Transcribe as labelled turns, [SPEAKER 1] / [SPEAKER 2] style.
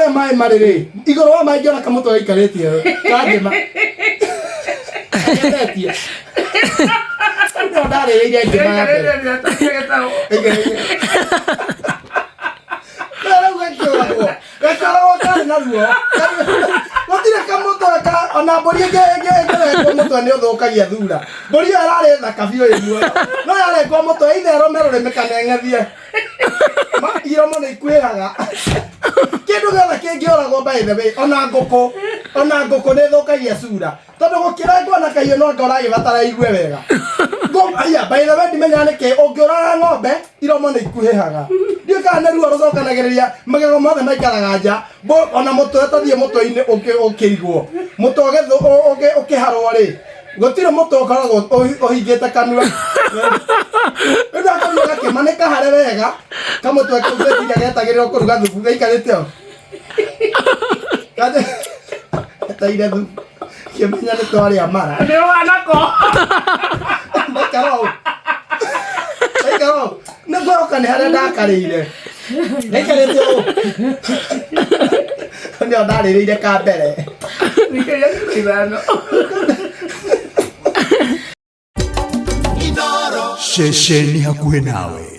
[SPEAKER 1] Harĩa maĩ marĩ rĩ, igũrũ wa maĩ ngĩona kamũtwe gaikarĩtie kangĩma. Kagethetie. Nĩho ndarĩrĩire ngima ya mbere. Na rĩu gakĩũragwo. Gakĩũragwo karĩ na ruo. Gũtirĩ kamũtwe ka ona mbũri ĩngĩ ĩngĩ ĩngĩrengwo mũtwe nĩ ũthũkagia thura. Mbũri ĩyo ĩrarĩ thaka biũ ĩ muoyo. No yarengwo mũtwe either ĩrũme rũrĩmĩ kana ĩng'ethie. Ma iromo nĩ ikuĩhaga. Kĩndũ gĩothe kĩngĩũragwo by the way, ona ngũkũ, ona ngũkũ nĩ ĩthũkagia cura. Tondũ gũkĩrengwo na kahiũ no anga ũragĩbatara igue wega. Aya, by the way ndimenyaga nĩkĩ ũngĩũraga ng'ombe iromo nĩ ikuhĩhaga. Ndiũĩ kana nĩ ruo rũcokanagĩrĩria magego mothe maikaraga nja. Ona mũtwe tathiĩ mũtwe-inĩ ũkĩigwo. Mũtwe ũkĩharwo rĩ, gũtirĩ mũtwe ũkoragwo ũhingĩte kanua. Rĩu ndakũria gakĩma nĩ kahare wega kamũtwe kau ngwĩciria getagĩrĩrwo kũruga thubu gaikarĩte ũũ. Eteire thubu. Kĩmenya nĩ twarĩa mara.
[SPEAKER 2] Nĩ ũhanako.
[SPEAKER 1] Ndaikara ũũ. Ndaikara ũũ. Nĩ ngwĩhoka nĩ harĩa ndakarĩire. Ndaikarĩte ũũ. Nĩo ndarĩrĩire ka mbere.
[SPEAKER 2] Wĩkĩria ithano.
[SPEAKER 3] Ceceni hakuhĩ nawe.